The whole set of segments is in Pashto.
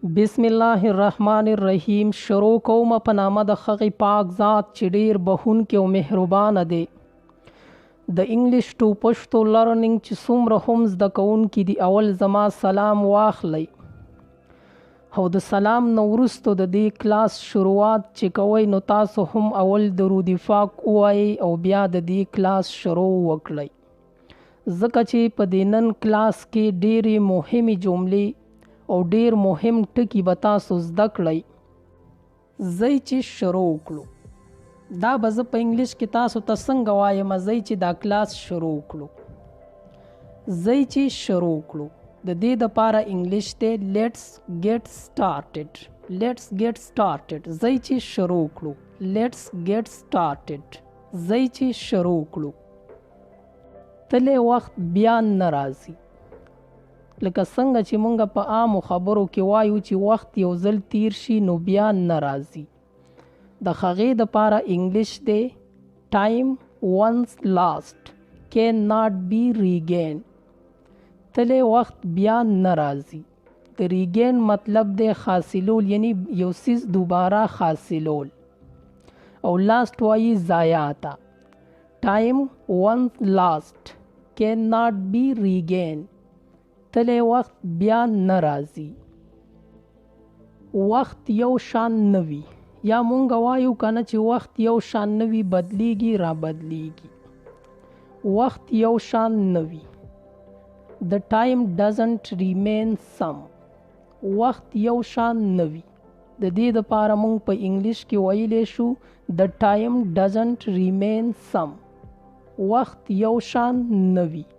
بسم الله الرحمن الرحیم. شروع کوم په نامه د هغې پاک ذات چې ډیر بخښونکی او مهربانه دی. د English to Pashto Learning چې څومره هم زده کوونکي دي، اول زما سلام واخلئ او د سلام نه وروسته د دې کلاس شروعات چې کوئ، نو تاسو هم اول درود پاک ووایئ او بیا د دې کلاس شروع وکړئ، ځکه چې په دې نن کلاس کې ډېرې مهمې جملې او ډېر مهم ټکي به تاسو زده کړئ. ځئ چې شروع کړو. دا به زه په انګلیش کې تاسو ته څنګه وایم؟ ځئ چې دا کلاس شروع کړو. ځئ چې شروع کړو، د دې دپاره انګلیش دی "Let's get started". Let's get started. ځئ چې شروع کړو. Let's get started. ځئ چې شروع کړو. تللی وخت بیا نه راځي. لکه څنګه چې مونږ په عامو خبرو کې وایو چې وخت یو ځل تیر شي نو بیا نه راځي، د هغې دپاره انګلیش دی "Time once lost can not be regained". تللی وخت بیا نه راځي. د regain مطلب دی حاصلول، یعنی یو څیز دوباره حاصلول، او lost وایي ضایع ته. Time once lost can not be regained. تللی وخت بیا نه راځي. وخت یو شان نه وي، یا مونږ وایو کنه چې وخت یو شان نه وي، بدلیږي را بدلیږي. وخت یو شان نه وي. The time doesn't remain same. وخت یو شان نه وي، د دې دپاره مونږ په انګلیش کې ویلی شو "The time doesn't remain same". وخت یو شان نه وي.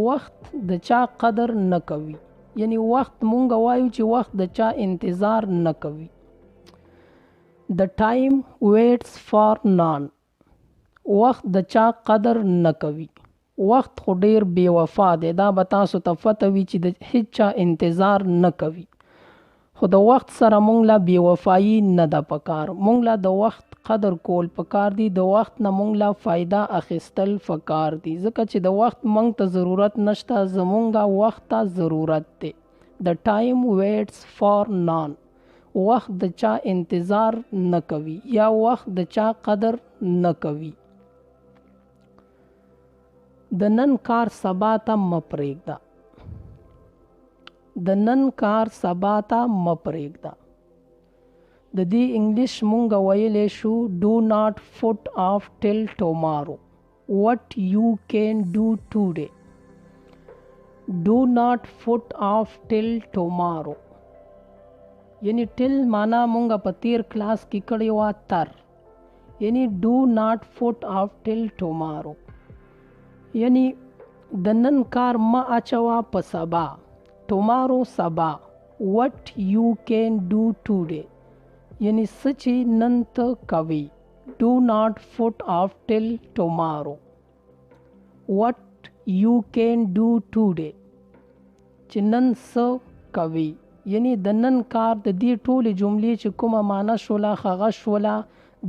وخت د چا قدر نه کوي، یعنی وخت مونږ وایو چې وخت د چا انتظار نه کوي. The time waits for none. وخت د چا قدر نه کوي. وخت خو ډیر بې وفا دی، دا به تاسو ته پته وي چې د هیچا انتظار نه کوي، خو د وخت سره مونږ له بې وفایي نه ده پکار. مونږ له د وخت قدر کول پکار دي، د وخت نه مونږ له فایده اخیستل پکار دي، ځکه چې د وخت مونږ ته ضرورت نشته، زمونږ وخت ته ضرورت دی. The time waits for none. وخت د چا انتظار نه کوي یا وخت د چا قدر نه کوي. د نن کار سبا ته مه پرېږده. د نن کار سبا ته مه پرېږده، د دې انګلیش مونږ ویلی شو "Do not put off till tomorrow what you can do today". Do not put off till tomorrow، یعنی till معنا مونږ په تیر کلاس کې کړې وه تر، یعنی do not put off till tomorrow، یعنی د نن کار مه اچوه په سبا. Tomorrow سبا. What you can do today، یعنی څه چې نن ته کوي. Do not put off till tomorrow what you can do today، چې نن څه کوي، یعنی د نن کار. د دې ټولې جملې چې کومه معنا شوله، هغه شوله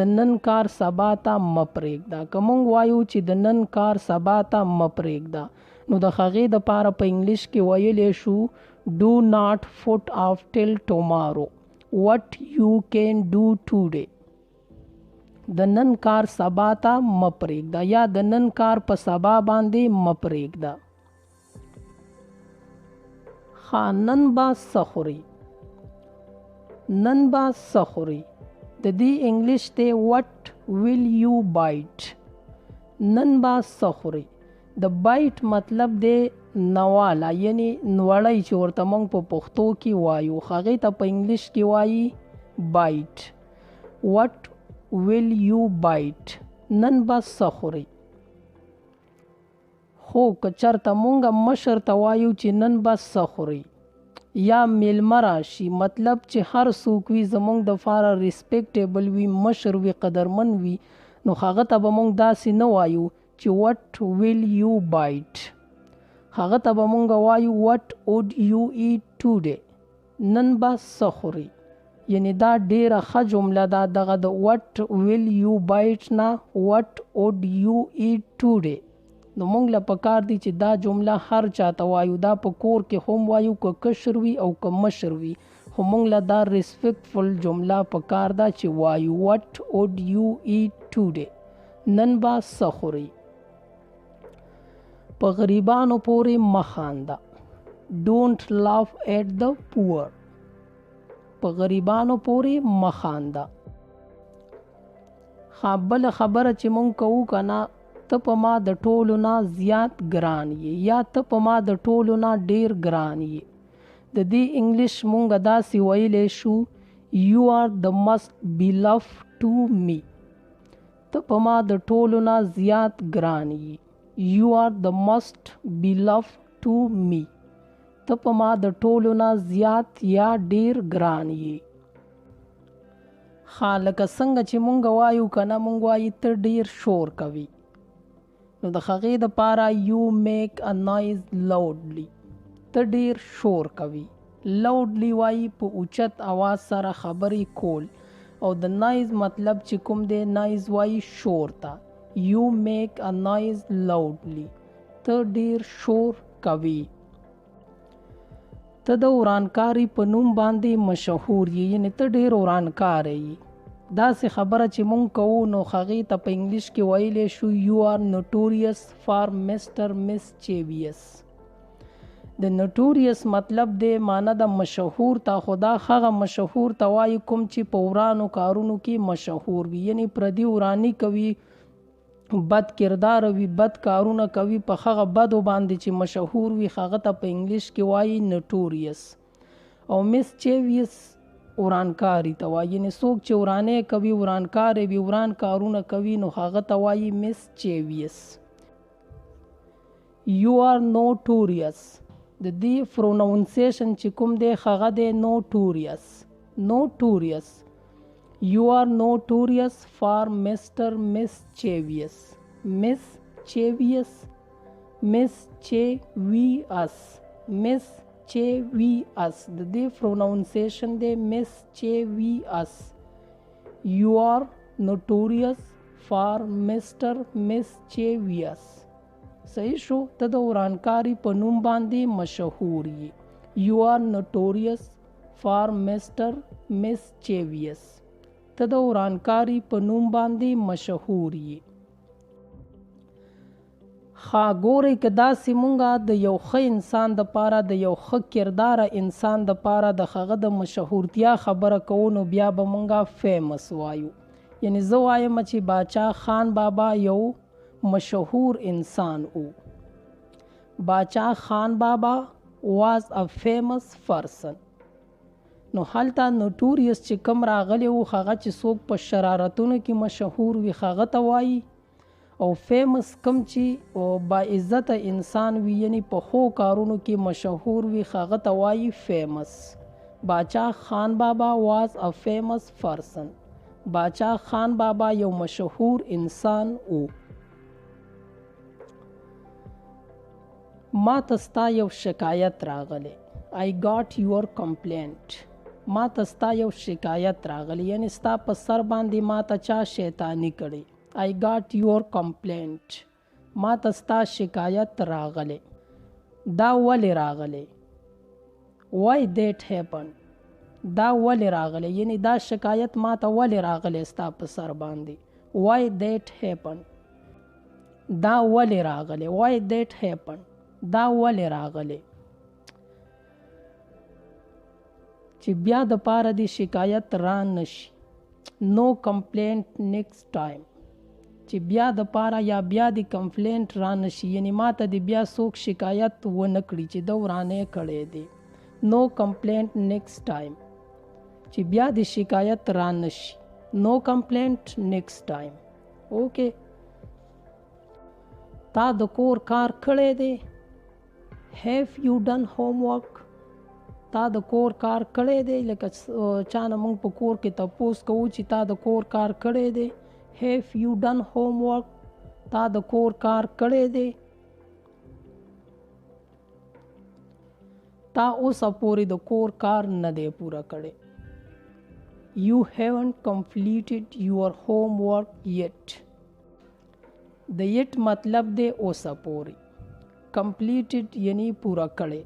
د نن کار سبا ته مه پرېږده. که مونږ وایو چې د نن کار سبا ته مه پرېږده، نو د هغې دپاره په انګلیش کې ویلی شو "Do not put off till tomorrow what you can do today". د نن کار سبا ته مه پرېږده یا د نن کار په سبا باندې مه پرېږده. ښه، نن به څه خوري؟ نن به څه خوري؟ د دې انګلیش دی "What will you bite?" نن به څه خوري؟ د bite مطلب دی نواله، یعنی نوړی چې ورته موږ په پښتو کې وایو، هغې ته په انګلیش کې وایي bite. What will you bite? نن به څه خوري؟ خو که چرته مونږ مشر ته وایو چې نن به څه خوري، یا میلمه راشي، مطلب چې هر څوک وي، زمونږ دپاره respectable وي، مشر وي، قدرمن وي، نو هغه ته به مونږ داسې نه وایو چې "What will you bite?" هغه ته به مونږ وایو "What would you eat today?" نن به څه خوري؟ یعنی دا ډیره ښه جمله ده. دغه د "What will you bite" نه "What would you eat today?" نو مونږ له پکار دي چې دا جمله هر چاته وایو، دا په کور کې هم وایو، که کشر وي او که مشر وي، خو مونږ له دا respectful جمله پکار ده چې وایو. What would you eat today؟ نن به څه خوري؟ په غریبانو پورې مه خانده. Don't laugh at the poor. په غریبانو پورې مه خانده. ښه، بله خبره چې مونږ کوو که نه، ته په ما د ټولو نه زیات ګران یې یا ته په ما د ټولو نه ډیر ګران یې. د دې انګلیش مونږ داسې ویلی شو: You are the most beloved to me. ته په ما د ټولو نه زیات ګران یې. You are the most beloved to me. ته په ما د ټولو نه زیات یا ډیر ګران یې. ښه، لکه څنګه چې مونږ وایو که نه، مونږ وایي ته ډیر شور کوي، نو د هغې دپاره you make a noise loudly. ته ډیر شور کوي. Loudly وایي په اوچت اواز سره خبرې کول، او د noise مطلب چې کوم دی، noise وایي شور ته. You make a noise loudly. ته ډیر شور کوي. ته د ورانکاري په نوم باندې مشهور یې، یعنی ته ډیر ورانکاری یې. داسې خبره چې مونږ کوو، نو هغې ته په انګلیش کې ویلی شو: You are notorious for Mister mischievous. د notorious مطلب دی معنی د مشهور ته، خو دا هغه مشهور ته وایي کوم چې په ورانو کارونو کې مشهور وي، یعنی پردي ورانی کوي، بد کردار وي، بد کارونه کوي، په هغه بدو باندې چې مشهور وي، هغه ته په انګلیش کې وایي notorious. او mischievous ورانکاری ته وایي، یعنی څوک چې ورانی کوي، ورانکاری وي، وران کارونه کوي، نو هغه ته وایي mischievous. You are notorious. د دې pronunciation چې کوم دی، هغه دی notorious, notorious. You are notorious for Mister mischievous, mischievous, mischievous, mischievous. د دې pronunciation دی mischievous. You are notorious for Mister mischievous. صحیح شو؟ ته د ورانکاری په نوم باندې مشهور یې. You are notorious for Mister mischievous. ته د ورانکاری په نوم باندې مشهور یې. ښه، ګورئ، که داسې مونږه د یو ښه انسان د پاره، د یو ښه کرداره انسان د پاره د هغه د مشهورتیا خبره کوو، نو بیا به مونږه famous وایو. یعنی زه وایم چې باچا خان بابا یو مشهور انسان و. باچا خان بابا was a famous person. نو هلته notorious چې کوم راغلی و، هغه چې څوک په شرارتونو کې مشهور وي، هغه ته وایي، او famous کوم چې با عزته انسان وي، یعنی په ښو کارونو کې مشهور وي، هغه ته وایي famous. باچا خان بابا was a famous person. باچا خان بابا یو مشهور انسان و. ما ته ستا یو شکایت راغلی. I got your complaint. ما ته ستا یو شکایت راغلی، یعنی ستا په سر باندې ما ته چا شیطانی کړې. I got your complaint. ما ته ستا شکایت راغلی. دا ولې راغلی؟ Why that happen؟ دا ولې راغلی؟ یعنی دا شکایت ما ته ولې راغلی ستا په سر باندې؟ Why that happen؟ دا ولې راغلی؟ Why that happen؟ دا ولې راغلی چې بیا د پاره دی شکایت را نشي. No complaint next time. چې بیا د پاره یا بیا دی complaint را نشي، یعنی ماته دی بیا څوک شکایت ونه کړي چې د ورانه کړی دی. No complaint next time. چې بیا دی شکایت را نشي. No complaint next time. Okay. تا د کور کار کړی دی؟ Have you done homework؟ تا د کور کار کړی دی؟ لکه چا نه موږ په کور کې تپوس کوو چې تا د کور کار کړی دی. Have you done homework؟ تا د کور کار کړی دی؟ تا اوسه پورې د کور کار نه دی پوره کړی. You haven't completed your homework yet. د yet مطلب دی اوسه پورې. Completed یعنی پوره کړی.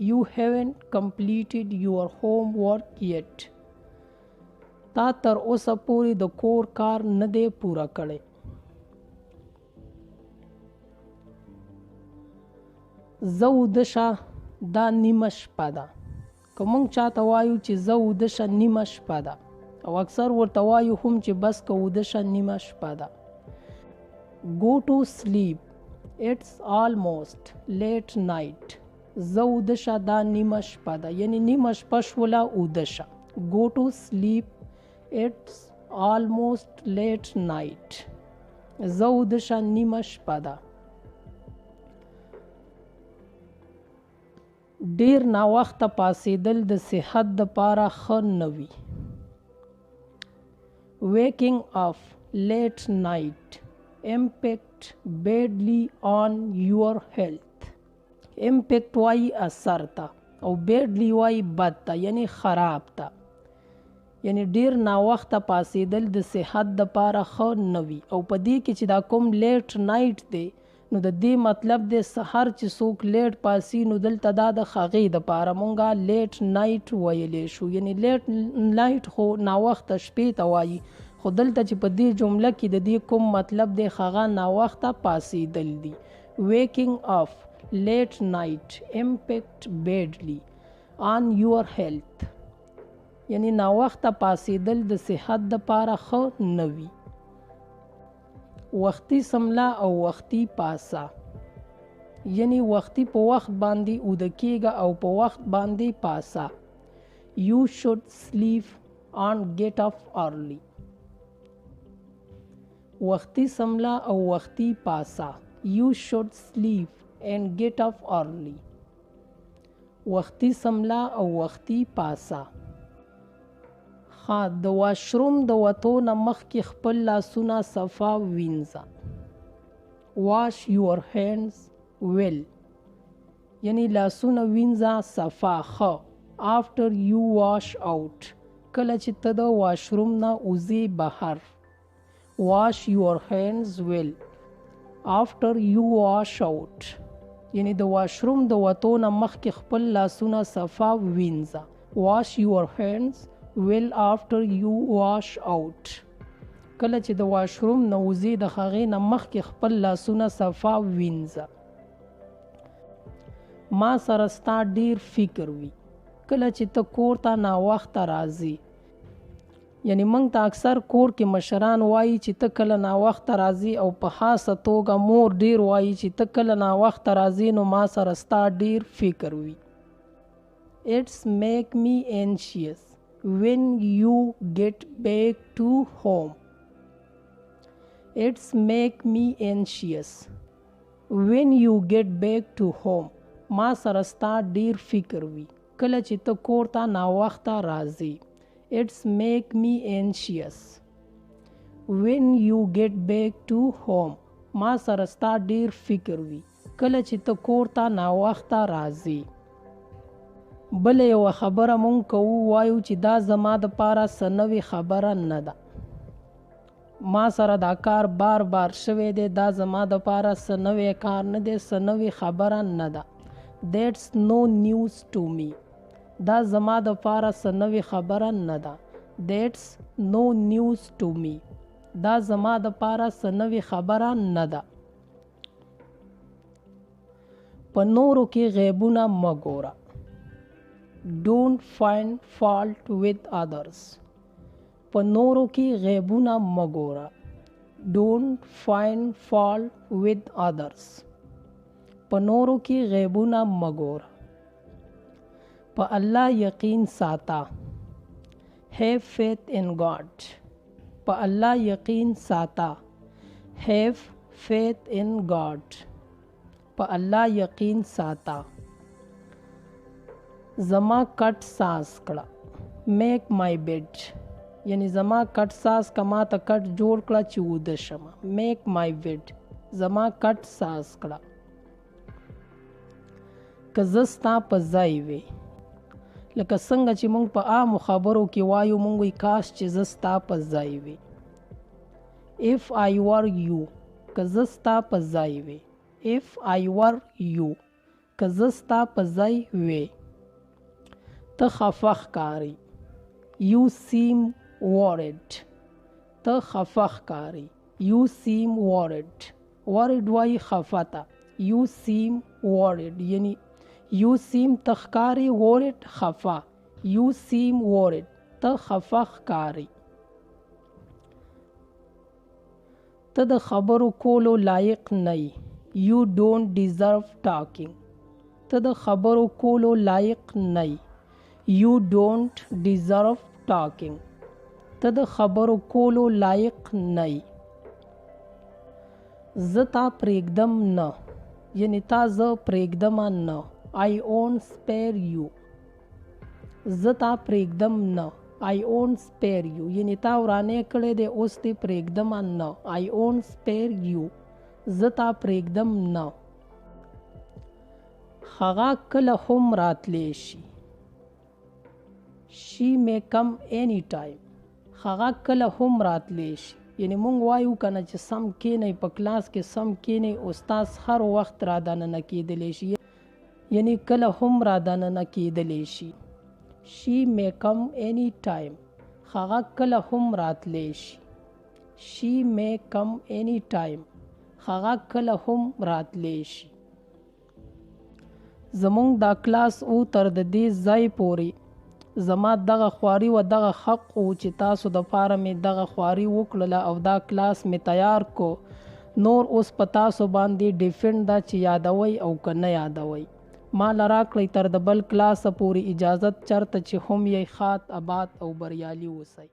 You haven't completed your homework yet. تا تر اوسه پورې د کور کار نه دی پوره کړی. ځه ویده شه، دا نیمه شپه ده. که موږ چاته وایو چې ځه ویده شه نیمه شپه ده، او اکثر ورته وایو هم چې بس که ویده شه نیمه شپه ده. Go to sleep, it's almost late night. ځه ویده شه، دا نیمه شپه ده، یعنی نیمه شپه شوله، ویده شه. Go to sleep, it's almost late night. ځه ویده شه، نیمه شپه ده. ډیر ناوخته پاڅېدل د صحت دپاره ښه نه وي. Waking up late night impact badly on your health. Impact وایي اثر ته، او badly وایي بد ته، یعنی خراب ته. یعنی ډیر ناوخته پاڅېدل د صحت دپاره ښه نه وي. او په دې کې چې دا کوم late night دی، نو د دې مطلب دی سهار چې څوک late پاڅي، نو دلته دا د هغې دپاره مونږه late night ویلی شو. یعنی late night خو ناوخته شپې ته وایي، خو دلته چې په دې جمله کې د دې کوم مطلب دی، هغه ناوخته پاڅېدل دي. Waking up late night impact badly on your health. یعنی ناوخته پاڅېدل د صحت دپاره ښه نه وي. وختي سملا او وختي پاسه، یعنی وختي په وخت باندې اوده کېږه او په وخت باندې پاسه. You should sleep and get up early. وختي سملا او وختي پاسه. You should sleep and get up early. وختي سملا او وختي پاسه. د واشروم د وتو نه مخکې خپل لاسونه صفا وینځه. Wash your hands well. یعنی لاسونه وینځه صفا ښه. After you wash out. کله چې ته د واشروم نه وځې بهر. Wash your hands well after you wash out. یعنی د واشروم د وتو نه مخکې خپل لاسونه صفا وینځه. Wash your hands well after you wash out. کله چې د واشروم نه وځې د هغې نه مخکې خپل لاسونه صفا وینځه. ما سره ستا ډیر فکر وي کله چې ته کور ته ناوخته راځې. یعنی موږ ته اکثر کور کې مشران وایي چې ته کله ناوخته راځې، او په خاصه توګه مور ډیر وایي چې ته کله ناوخته راځې نو ما سره ستا ډیر فکر وي. It's make me anxious when you get back to home. It's make me anxious when you get back to home. ما سره ستا ډیر فکر وي کله چې ته کور ته ناوخته راځې. It's make me anxious when you get back to home. ما سره ستا ډیر فکر وي کله چې ته کور ته ناوخته راځې. بله یوه خبره مونږ کوو، وایو چې دا زما دپاره څه نوې خبره نه ده. ما سره دا کار بار بار شوی دی، دا زما دپاره څه نوی کار نه دی، څه نوې خبره نه ده. That's no news to me. دا زما دپاره څه نوې خبره نه ده. That's no news to me. دا زما دپاره څه نوې خبره نه ده. په نورو کې غیبونه مه ګوره. Don't find fault with others. په نورو کې غیبونه مه ګوره. Don't find fault with others. په نورو کې غیبونه مه ګوره. په الله یقین ساته. Have faith in God. په الله یقین ساته. Have faith in God. په الله یقین ساته. زما کټ ساز کړه. Make my bed. یعنی زما کټ ساز که، ما ته کټ جوړ کړه چې ویده شم. Make my bed. زما کټ ساز کړه. که زه ستا په ځای وی، لکه څنګه چې موږ په عامو خبرو کې وایو، موږ وایي کاش چې زه ستا په ځای وی. If I were you. که زه ستا په ځای وی. If I were you، که زه ستا په ځای وی. ته خفه ښکاري. You seem worried، ته خفه ښکاري. You seem worried. Worried وایي خفه ته. You seem worried یعنی you seem ته ښکاري، worried خفه. You seem worried، ته خفه ښکاري. ته د خبرو کولو لایق نه یې. You don't deserve talking، ته د خبرو کولو لایق نه یې. You don't deserve talking، ته د خبرو کولو لایق نه یې. زه تا پرېږدم نه، یعنی تا زه پرېږدم نه. I won't spare you، زه تا پرېږدم نه. I won't spare you یعنی تا ورانی کړی دی، اوس دې پرېږدم نه. I won't spare you، زه تا پرېږدم نه. هغه کله هم راتلی شي. She may come any time، هغه کله هم راتلی شي. یعنی مونږ وایو که نه چې سم کینئ په کلاس کې، سم کینئ، استاد هر وخت را دننه کېدلی شي، یعنی کله هم را دننه کېدلی شي. She may come any time، هغه کله هم راتلی شي. She may come any time، هغه کله هم راتلی شي. زمونږ دا کلاس او تر د دې ځای پورې زما دغه خواري و دغه حق و چې تاسو د پاره مې دغه خواري وکړله او دا کلاس مې تیار کو. نور اوس په تاسو باندې ډیفند ده چې یادوئ او که نه یادوئ. ما له راکړئ تر د بل کلاسه پورې اجازت، چرته چې هم یئ ښاد، اباد او بریالي اوسئ.